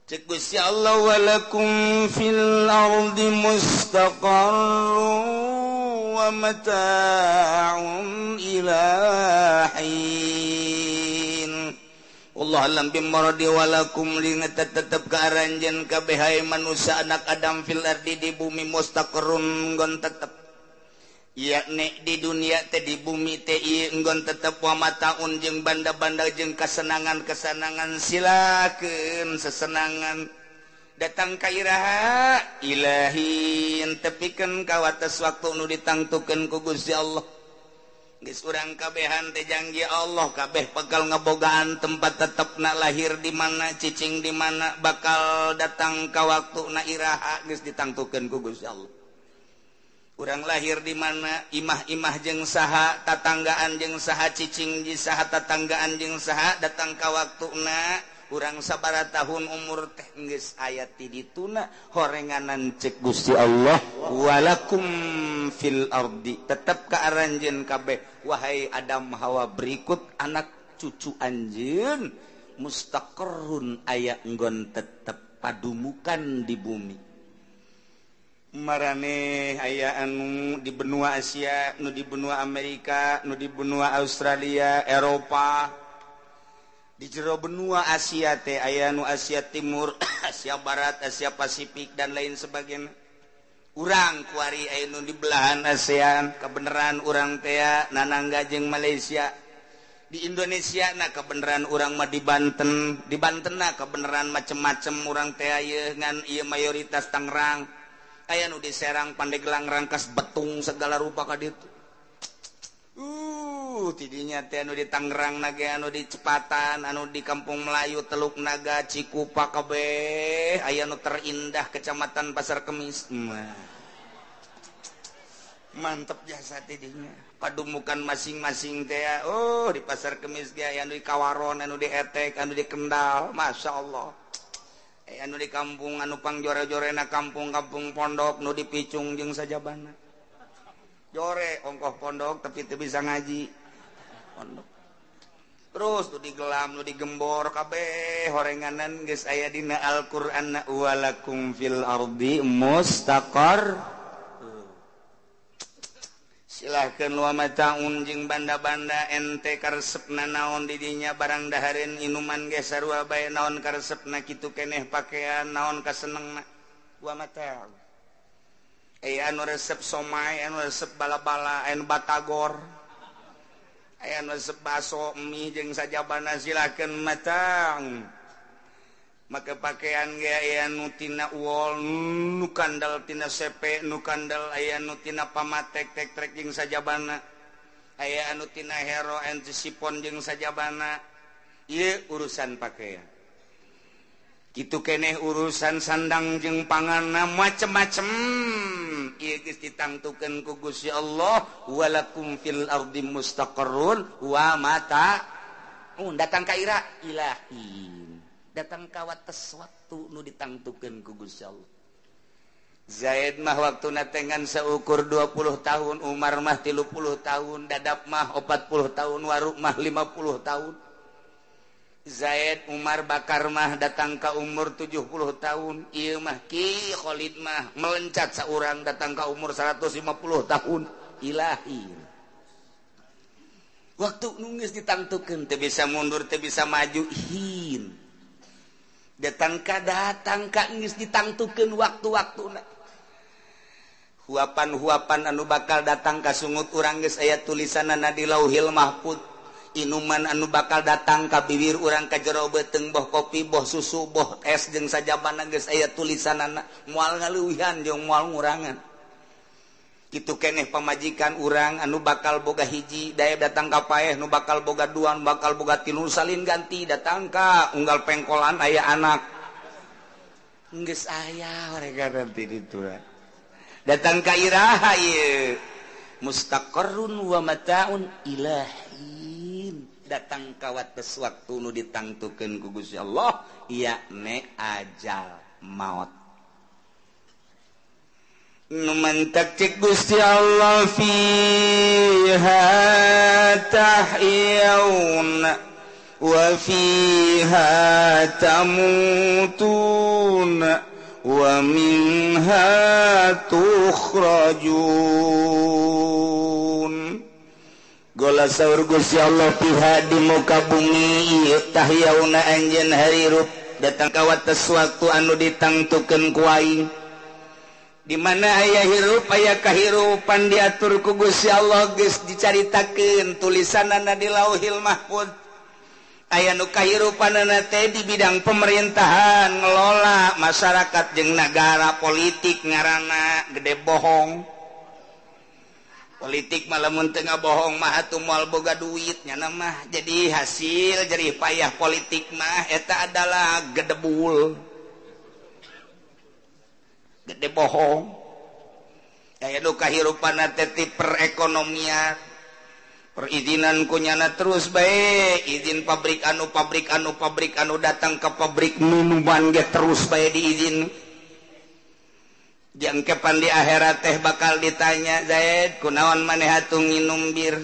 Cek Gusti Allah walakum fil ardi mustaqarrun wa mata'un ila hin. Allah alam bimaradi walakum li tetep ka aranjeun kabeh hae manusia anak Adam fil ardi di bumi mustaqarrun nggon tetep yakni di dunia teh di bumi teh ieu enggon tetep wa mataun jeung banda-banda jeung kasenangan-kesenangan silakeun sesenangan datang ka iraha ilahin tepikeun ka wates waktu nu ditangtukeun ku Gusti Allah. Geus urang kabehan teh janji Allah kabeh bakal ngebogaan tempat tetepna lahir di mana cicing di mana bakal datang ka waktuna iraha geus ditangtukeun ku Gusti Allah. Urang lahir di mana imah-imah jeung saha tatanggaan jeung saha cicing di saha tatanggaan jeung saha datang ka waktuna urang sabaraha tahun umur teh geus aya ti dituna horenganan cek Gusti Allah walakum fil ardi tetep ka aranjeun kabeh wahai Adam Hawa berikut anak cucu anjeun mustaqarrun aya nggon tetep padumukan di bumi. Marane aya anu di benua Asia, nu di benua Amerika, nu di benua Australia, Eropa. Di jero benua Asia teh aya nu Asia Timur, Asia Barat, Asia Pasifik dan lain sebagainya. Urang kuari aya nu di belahan ASEAN, kebenaran urang teh nanangga jeung Malaysia. Di Indonesia na kebenaran urang mah di Banten, di Banten na kebenaran macem-macem urang teh ieu ngan ieu mayoritas Tangerang. Aya nu di Serang, Pandeglang, Rangkas, Betung segala rupa ka ditu. Tidinya teh anu di Tangerang na ge anu di Cepatan, anu di Kampung Melayu, Teluk Naga, Cikupa kabeh aya nu terindah Kecamatan Pasar Kemis. Mantep jasa tidinya. Padumukan masing-masing teh oh di Pasar Kemis ge aya anu di Kawaron, anu di Etek, anu di Kendal, Masya Allah. Anu di kampung anu pangjore-jorena kampung-kampung pondok nu dipicung jeung sajabana. Jore ongkoh pondok tapi teu bisa ngaji. Pondok. Terus nu digelam nu digembor kabeh horenganan geus aya dina Al-Qur'an walakum fil ardi mustaqar. Silahkeun wa mataun jeung banda-banda ente karesepna naon di dinya barang dahareun inuman ge sarua bae naon karesepna kitu keneh pakaian naon kasenengna wa mataun. Aya anu resep somai, anu resep bala-bala, anu batagor, aya anu resep baso mie jeung sajabana silakeun matang. Maka pakaian ge aya nu tina wol, nu kandel tina sepe, nu kandel aya nu tina pamatek tek trek jeung sajabana. Aya anu tina hero antisipon jeung sajabana. Ieu urusan pakaian. Kitu keneh urusan sandang jeung panganna macem-macem. Ieu geus ditangtukeun ku Gusti Allah walakum fil ardi mustaqarrun wa mata. Datang ka ira ilahi. Datang ka wates waktu nu ditangtukeun ku Gusti Allah. Zaid mah waktuna tengan seukur 20 tahun, Umar mah 30 tahun, Dadap mah 40 tahun, Waruk mah 50 tahun. Zaid, Umar, Bakar mah datang ka umur 70 tahun, ieu mah Ki Khalid mah melencat saurang datang ka umur 150 tahun. Ilahi. Waktu nu geus ditangtukeun teu bisa mundur, teu bisa maju hin. Datang ka geus ditangtukeun waktu-waktuna. Huapan-huapan anu bakal datang ka sungut urang geus aya tulisanana di Lauhil Mahfud. Inuman anu bakal datang ka bibir urang ka jero beuteung boh kopi, boh susu, boh es jeung sajabana geus aya tulisanana moal ngaleuwihan jeung moal ngurangan. Kitu keneh pamajikan urang anu bakal boga hiji daya datang ka paeh nu bakal boga dua nu bakal boga tilu salin ganti datang ka unggal pengkolan aya anak geus aya mereka nanti ditu datang ka iraha ieu mustaqarrun wa mataun ilahin datang ka wates waktu nu ditangtukeun ku Gusti Allah yakni ajal maut. Nu mantak cek Gusti Allah fiha tahyauna wa fiha tamutuna wa minha tukhrajun. Gola saur Gusti Allah piha di muka bumi ieu tahyauna anjeun harirup datang ka wates waktu anu ditangtukeun ku aing. Di mana aya hirup aya kahirupan diatur ku Gusti Allah geus dicaritakeun tulisanana di Lauhil Mahfuz. Aya nu kahirupanana teh di bidang pemerintahan ngelola masyarakat jeung nagara politik ngaranna gede bohong. Politik malah mun teu ngabohong mah atuh moal boga duit nya mah. Jadi hasil jerih payah politik mah eta adalah gedebul. Gede bohong. Aya nu kahirupanna teh ti perekonomian. Perizinan kunyana terus bae, izin pabrik anu pabrik anu pabrik anu datang ke pabrik minuman ge terus bae diizin. Jangkepan di akhirat teh bakal ditanya, Zaid kunaon maneh atuh nginum bir?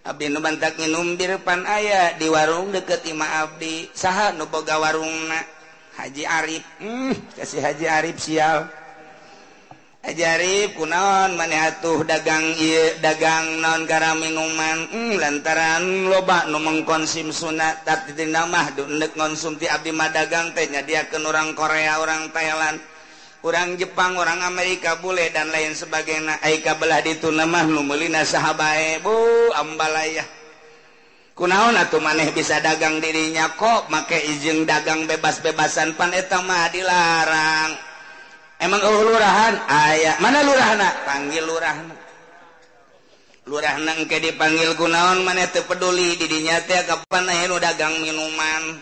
Abdi nu bantak nginum bir pan aya di warung deket imah abdi. Saha nu boga warungna? Haji Arif. Kasih Haji Arif sial. Haji Arif kunaon maneh atuh dagang ieu dagang naon gara minuman? Lantaran loba nu mengkonsumsuna tapi tina mah deuk ngonsumti abdi mah dagang teh nyadiakeun urang Korea, urang Thailand, urang Jepang, orang Amerika bule dan lain sebagainya. Ai kabelah ditu mah nu meulina saha bae bu ambalayah. Kunaon atuh maneh bisa dagang dirinya kok make izin dagang bebas-bebasan pan eta mah dilarang. Emang eueuh lurahan? Aya. Mana lurahna? Panggil lurahna. Lurahna engke dipanggil kunaon maneh teu peduli didinya teh kapan aya nu dagang minuman.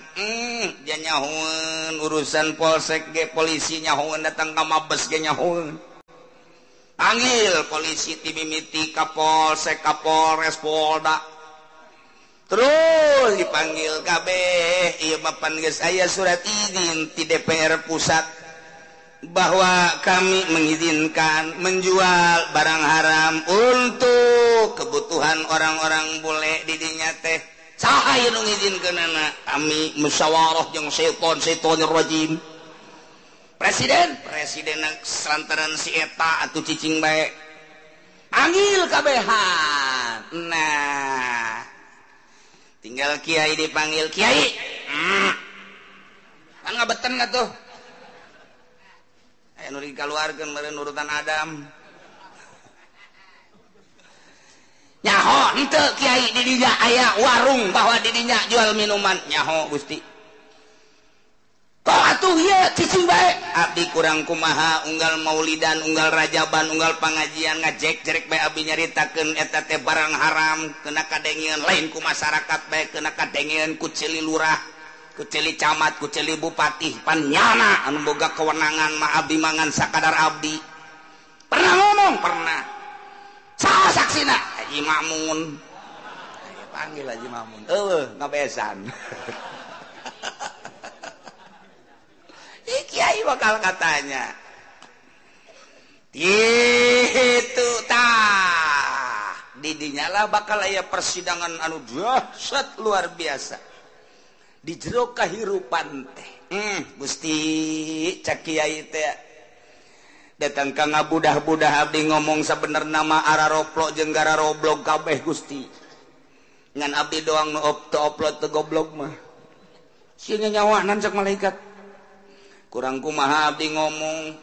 Janyahoeun urusan polsek ge polisi nyahoeun datang ka Mabes ge nyahoeun. Panggil polisi ti mimiti ka polsek, ka Polres, Polda. Terus dipanggil kabeh ieu mah pan geus aya surat izin ti DPR pusat bahwa kami mengizinkan menjual barang haram untuk kebutuhan orang-orang bule didinya teh. Saha ieu nu ngizinkeunana? Kami musyawarah jeung setan-setan rajim. Presiden, presiden lantaran si eta atuh cicing bae. Panggil kabehan. Nah, tinggal kiai dipanggil kiai. Kan ngabeten atuh. Aya nu dikaluarkeun meureun urutan Adam. Nyaho henteu kiai di dinya aya warung bahwa di dinya jual minuman. Nyaho Gusti. Kok atuh ieu cicing bae. Abdi kurang kumaha unggal maulidan, unggal rajaban, unggal pangajian ngajek-jerek bae abdi nyaritakeun eta teh barang haram kena kadengeun lain ku masyarakat bae kena kadengeun ku ceuli lurah, ku ceuli camat, ku ceuli bupati, pan nyana anu boga kewenangan mah abdi mangan sakadar abdi. Pernah ngomong? Pernah. Saha saksina? Haji Makmun. Ayo panggil Haji Makmun. Eueuh ngabesan. Ih kiai bakal katanya. Itu tah. Didinya lah bakal aya persidangan anu dahsyat luar biasa. Di jero kahirupan teh. Gusti cak kiai teh datang ka ngabudah-budah abdi ngomong sabenerna mah araroplok jeung gararoblog kabeh Gusti. Ngan abdi doang nu teu oplot teu goblok mah. Sieun nyawanan cak malaikat. Kurang kumaha abdi ngomong.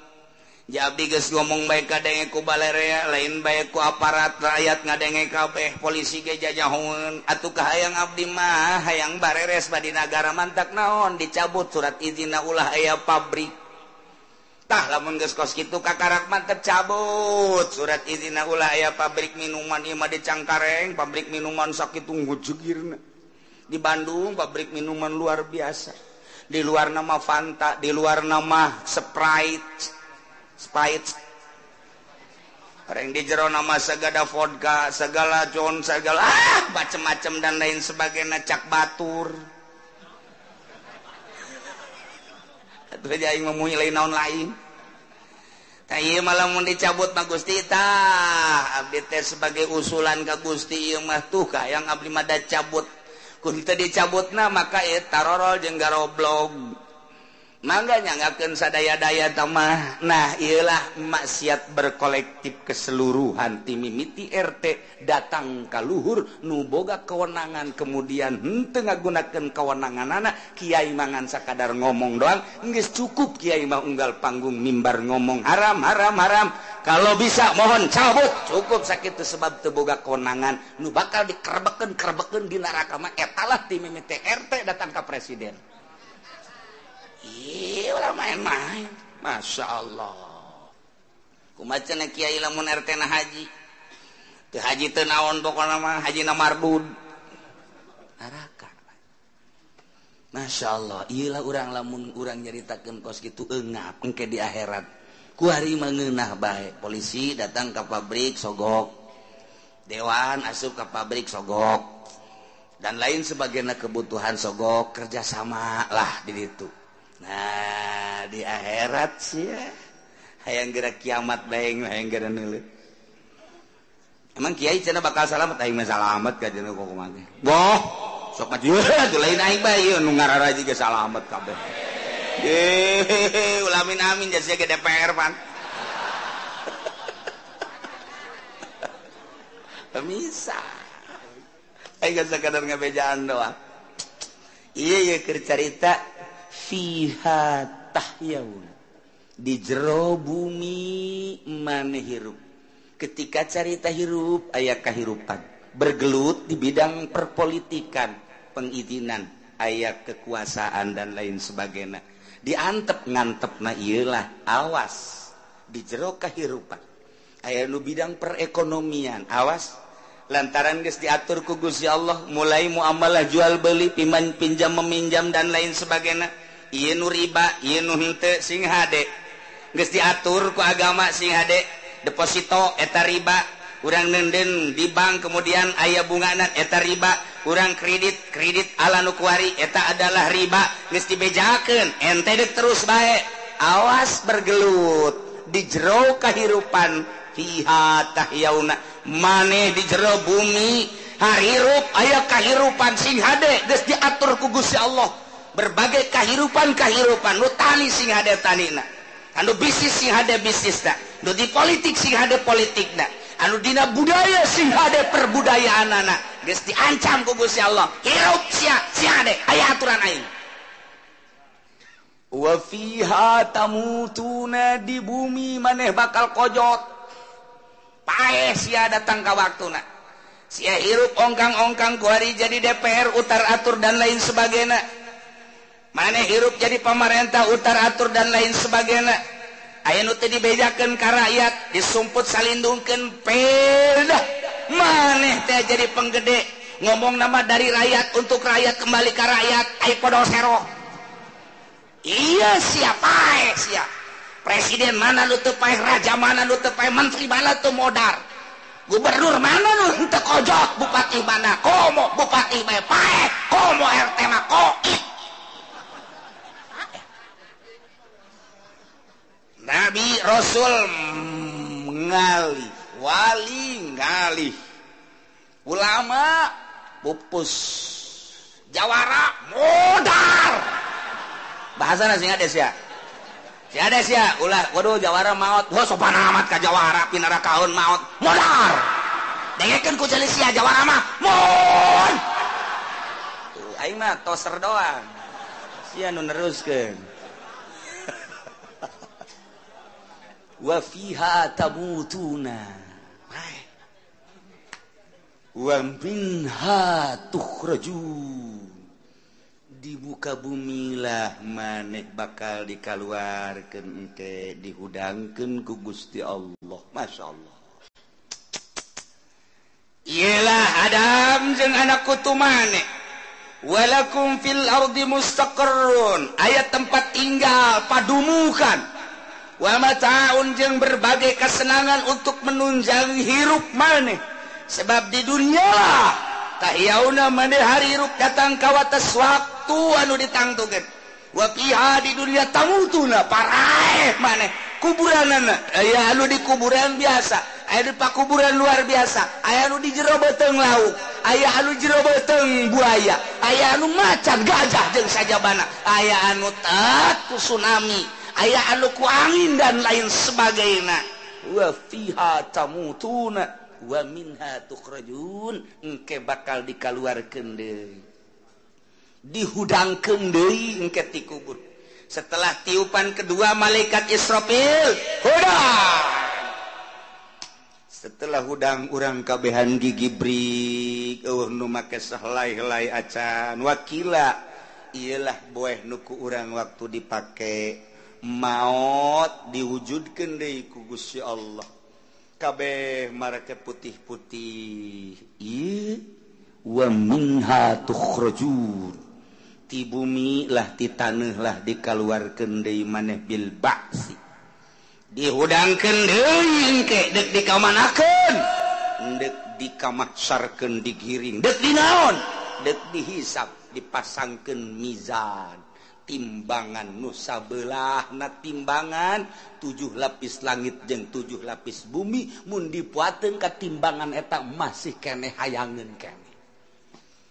Ja abdi geus ngomong bae kadenge ku balerea lain bae ku aparat rakyat ngadenge kabeh polisi ge jajahoeun. Atuh kahayang abdi mah hayang bareres badi nagara mantak naon dicabut surat izinna ulah aya pabrik. Tah lamun geus kos kitu kakarak mah tercabut surat izinna ulah aya pabrik minuman ieu mah di Cangkareng pabrik minuman sakitu ngujegirna. Di Bandung pabrik minuman luar biasa. Di luar nama Fanta, di luar nama Sprite. Sprite. Orang di jero nama segala vodka, segala john, segala macem-macem dan lain sebagainya cak batur. Atuh aja aing mah lain naon lain. Tah ieu malah mun dicabut mah Gusti tah abdi teh sebagai usulan ka Gusti ieu mah tuh ka yang abdi mah da cabut. Kun teu dicabutna maka ieu tarorol jeung garoblog. Mangga nyanggakeun sadaya-daya tamah. Nah, ieulah maksiat berkolektif keseluruhan ti mimiti RT datang ka luhur nu boga kewenangan kemudian henteu ngagunakeun kewenanganana kiai mangan sakadar ngomong doang geus cukup kiai mah unggal panggung mimbar ngomong haram haram haram kalau bisa mohon cabut cukup sakitu sebab teu boga kewenangan nu bakal dikerebekeun-kerebekeun di neraka mah eta lah ti mimiti RT datang ka presiden. Iya, ulah main-main. Masya Allah. Kumaha cenah kiai lamun RT na haji. Teu haji teu naon pokona mah haji na mardud. Neraka. Masya Allah, ieulah urang lamun urang nyaritakeun kos kitu eungap engke di akhirat. Kuari mah ngeunah bae. Polisi datang ka pabrik sogok. Dewan asup ka pabrik sogok. Dan lain sebagainya kebutuhan sogok kerjasama lah di ditu. Nah di akhirat sih ya hayang gerak kiamat bae hayang gerak neuleuh. Emang kiai cenah bakal salamet aing mah salamet ka cenah kumaha teh. Boh, sok mah ieu lain aing bae ieu nu ngararaji ge salamet kabeh. Ye, ulamin amin jadi ge DPR pan. Pemisah. Aing sakadar ngabejaan doang. Ieu ye keur carita fiha tahyaun di jero bumi maneh hirup. Ketika carita hirup aya kahirupan, bergelut di bidang perpolitikan, pengizinan, aya kekuasaan dan lain sebagainya. Diantep ngantepna ieulah awas di jero kahirupan. Aya nu bidang perekonomian, awas lantaran geus diatur ku Gusti Allah mulai muamalah jual beli, pinjam meminjam dan lain sebagainya. Ieu nu riba, ieu nu henteu sing hade. Geus diatur ku agama sing hade. Deposito eta riba, urang nenden di bank kemudian aya bungana eta riba, urang kredit kredit ala nu kuari eta adalah riba. Geus dibejakeun, ente deuk terus bae. Awas bergelut di jero kahirupan fiha tahyauna. Maneh di jero bumi harirup aya kahirupan sing hade geus diatur ku Gusti Allah. Berbagai kahirupan-kahirupan nu tani sing hade tanina, anu bisnis sing hade bisnisna, nu di politik sing hade politikna, anu dina budaya sing hade perbudayaanana. Geus diancam ku Gusti Allah, hirup sia sing hade aya aturan aing. Wa fiha tamutuna, di bumi maneh bakal kojot. Paeh sia datang ka waktuna. Sia hirup ongkang-ongkang kuari jadi DPR utar atur dan lain sebagainya. Maneh hirup jadi pemerintah utar atur dan lain sebagainya. Aya nu teu dibejakeun ka rakyat, disumput salindungkeun pedah. Maneh teh jadi penggede, ngomong nama dari rakyat untuk rakyat kembali ka rakyat, ai podol sero. Iya sia paeh sia. Presiden mana nu teu paeh, raja mana nu teu paeh, menteri mana teu modar. Gubernur mana nu teu kojot, bupati mana komo bupati bae paeh, komo RT mah koit. Nabi Rasul ngalih, wali ngalih, ulama pupus, jawara modar. Bahasana sing ades ya. Sing ades ya, ulah waduh jawara maot. Wah sopan amat ka jawara pinara kaun maot, modar. Dengekeun ku ceuli sia jawara mah, mon. Tuh aing mah toser doang. Sia nu neruskeun. Wa fiha tamutuna wa minha tukhrajun, di muka bumi lah maneh bakal dikaluarkeun engke dihudangkeun ku Gusti Allah. Masya Allah. Iyalah Adam jeung anak kutu maneh. Walakum fil ardi mustaqarrun, aya tempat tinggal padumukan. Wa mata'un jeung berbagai kesenangan untuk menunjang hirup maneh. Sebab di dunia lah tahyauna maneh hirup datang ka wates waktu anu ditangtukeun. Wa fiha di dunia tamutuna paraeh maneh kuburanana aya anu di kuburan biasa, Aya di pakuburan luar biasa, aya nu di jero beuteung laut, aya anu jero beuteung buaya, aya anu macan gajah jeung sajabana, aya anu tat ku tsunami, aya anu ku angin dan lain sebagainya. Wa fiha tamutuna wa minha tukhrajun, engke bakal dikaluarkeun deui, dihudangkeun deui engke ti kubur. Setelah tiupan kedua malaikat Israfil hudang. Setelah hudang urang kabehan gigi brik, eueuh nu make sahelai-helai acan. Wakila iyalah boeh nu ku urang waktu dipake maot diwujudkeun deui ku Gusti Allah. Kabeh marake putih-putih. Ieu wa minha tukhrajun. Ti bumi lah ti taneuh lah dikaluarkeun deui maneh bil ba'si. Dihudangkeun deui engke deuk dikamanakeun, deuk dikamahsarkeun digiring, deuk dinaon, deuk dihisab, dipasangkeun mizan, timbangan nu sabelahna timbangan 7 lapis langit jeung 7 lapis bumi, mun dipuateun ka timbangan eta masih keneh hayangeun keneh.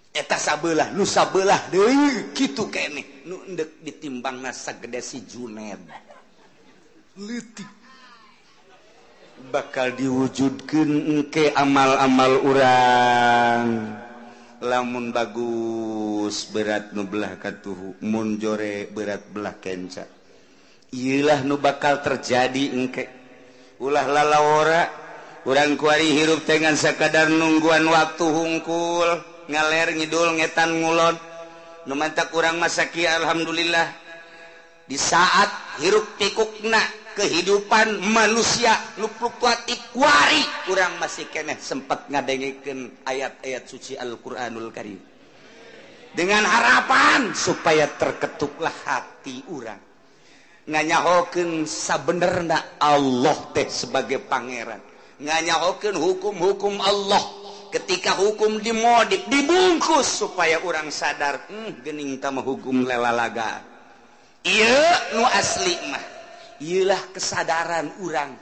Eta sabelah nu sabelah deui kitu keneh nu endek ditimbangna sagede si Juned. Leutik. Bakal diwujudkeun engke amal-amal urang. Lamun bagus berat nu belah katuhu, mun jore berat belah kenca. Ieulah nu bakal terjadi engke. Ulah lalawora urang kuari hirup teh ngan sakadar nungguan waktu hungkul, ngaler ngidul ngetan ngulon. Nu mantak urang masaki alhamdulillah di saat hiruk pikukna kehidupan manusia nu fluktuatif kuari urang masih keneh sempat ngadengekeun ayat-ayat suci Al-Qur'anul Karim dengan harapan supaya terketuklah hati urang nganyahokeun sabenerna Allah teh sebagai pangeran, nganyahokeun hukum-hukum Allah. Ketika hukum dimodif dibungkus supaya urang sadar, geuning tah mah hukum lelalaga. Ieu nu asli mah ieulah kesadaran urang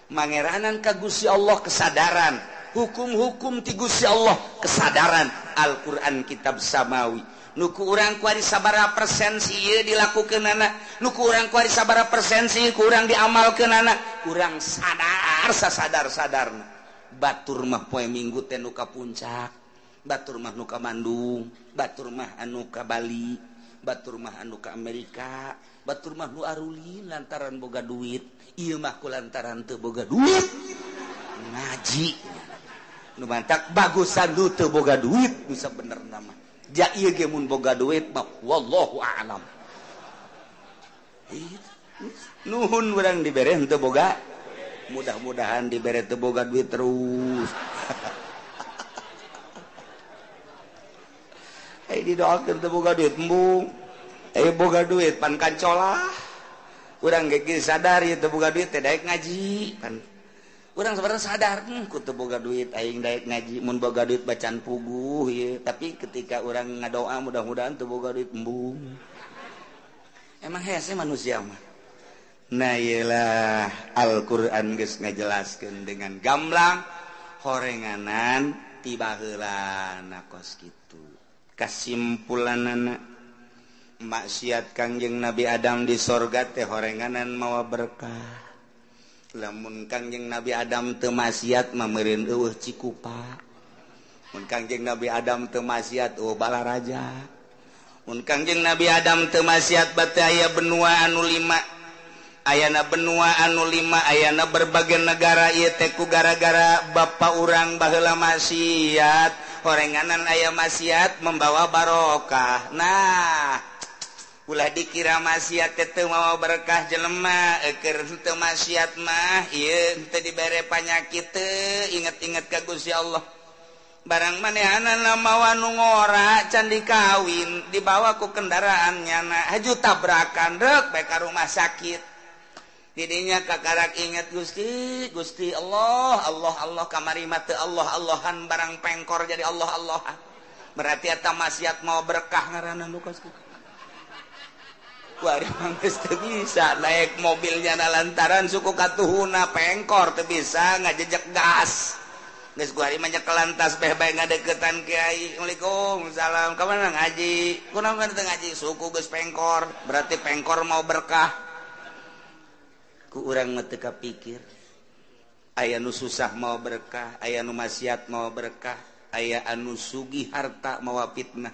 mangeranan ka Gusti Allah, kesadaran hukum-hukum ti Gusti Allah, kesadaran Al-Qur'an kitab samawi. Nu ku urang kuari sabaraha persen si ieu dilakukeunana, nu ku urang kuari sabaraha persen si ku urang diamalkeunana, urang sadar sasadar-sadarna. Batur mah poe Minggu teh nu ka Puncak, batur mah nu ka Bandung, batur mah anu ka Bali, batur mah anu ka Amerika, batur mah nu arulin lantaran boga duit, ieu mah ku lantaran teu boga duit ngaji. Nu mantak bagusan nu teu boga duit nu sabenerna mah. Ja ieu ge mun boga duit mah wallahu a'lam. Nuhun urang dibere henteu boga, mudah-mudahan dibere teu boga duit terus. Didoakeun teu boga duit embung, boga duit pan kancolah. Urang ge sadar ieu teu boga duit teh daek ngaji pan. Urang sebenarnya sadar, ku teu boga duit aing daek ngaji, mun boga duit bacaan puguh ieu. Tapi ketika urang ngadoa mudah-mudahan teu boga duit embung. Emang hese manusia mah. Nah iyalah Al-Qur'an geus ngajelaskeun dengan gamblang horenganan ti baheulana kos kitu. Kasimpulanana maksiat Kangjeng Nabi Adam di sorga teh horenganan mawa berkah. Lamun Kangjeng Nabi Adam teu maksiat mah meureun eueuh Cikupa. Mun Kangjeng Nabi Adam teu maksiat eueuh Balaraja. Mun Kangjeng Nabi Adam teu maksiat bate aya benua anu 5. Ayana benua anu 5, ayana berbagai negara ieu teh ku gara-gara bapa urang baheula maksiat. Horenganan aya maksiat membawa barokah. Nah, ulah dikira maksiat teh teu mawa berkah jelema, keur teu maksiat mah ieu teu dibere panyakit teu inget-inget ka Gusti Allah. Barang manehanana mawa nu ngora can dikawin, dibawa ku kendaraan nyana, haju tabrakan reuk bae ka rumah sakit. Didinya kakarak inget Gusti, Gusti Allah, Allah, Allah kamari mah teu Allah Allahan barang pengkor jadi Allah Allahan. Berarti eta maksiat mau berkah ngaranna nu kos kitu. Kuari mah geus teu bisa naik mobilnya na lantaran suku katuhuna pengkor, teu bisa ngajejek gas. Geus kuari mah nyekelan tasbeh bae, ngadeukeutan kiai. "Assalamualaikum." "Salam." "Ka mana?" "Ngaji." "Kunaon teu ngaji?" "Suku geus pengkor." Berarti pengkor mau berkah. Ku urang mah teu kapikir. Aya nu susah mau berkah, aya nu maksiat mau berkah, aya anu sugih harta mawa fitnah.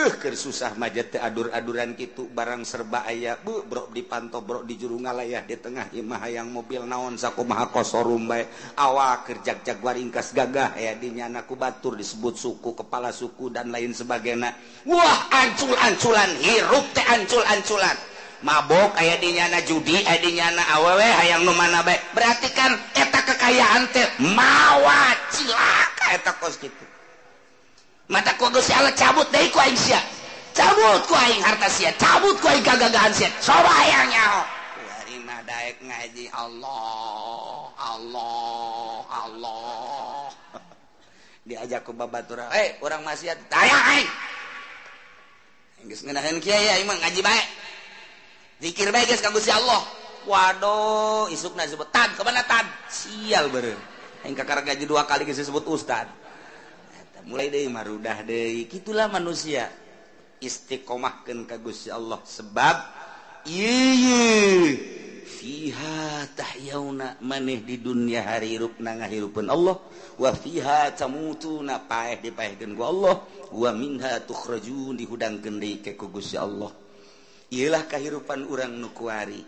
Keur susah mah teu adur-aduran kitu, barang serba aya bu, bro di panto, bro di juru ngalayah di tengah imah, hayang mobil naon sakumaha kosorum bae, awak keur jag-jag waringkas gagah aya di nyana, ku batur disebut suku, kepala suku, dan lain sebagainya. Wah, ancul-anculan hirup teh, ancul-anculan mabok aya di nyana, judi aya di nyana, awewe hayang nu mana bae. Berarti kan eta kekayaan teh mawa cilaka. Eta kos kitu mata ku Gusti Allah cabut deui ku aing sia, cabut ku aing harta sia, cabut ku aing kagagahan sia. Coba hayang nyaho. Kuari mah daek ngaji, Allah Allah Allah, diajak ku babatura, "Eh, urang maksiat." "Taya aing geus ngeunaheun kiai, aing mah ngaji bae, zikir bae geus ka Gusti Allah." Waduh, isukna disebut, "Tad, kemana tad?" Sial beureum aing, kakara gaji dua kali geus disebut ustad. Mulai deui marudah deui. Kitulah manusia, istiqomahkeun ka Gusti Allah, sebab ieu fiha tahyauna, maneh di dunia harirupna ngahirupeun Allah, wa fiha tamutuna, paeh dipaehkeun ku Allah, wa minha tukhrajun, dihudangkeun deui ke ku Gusti Allah. Ieulah kahirupan urang nu kuari.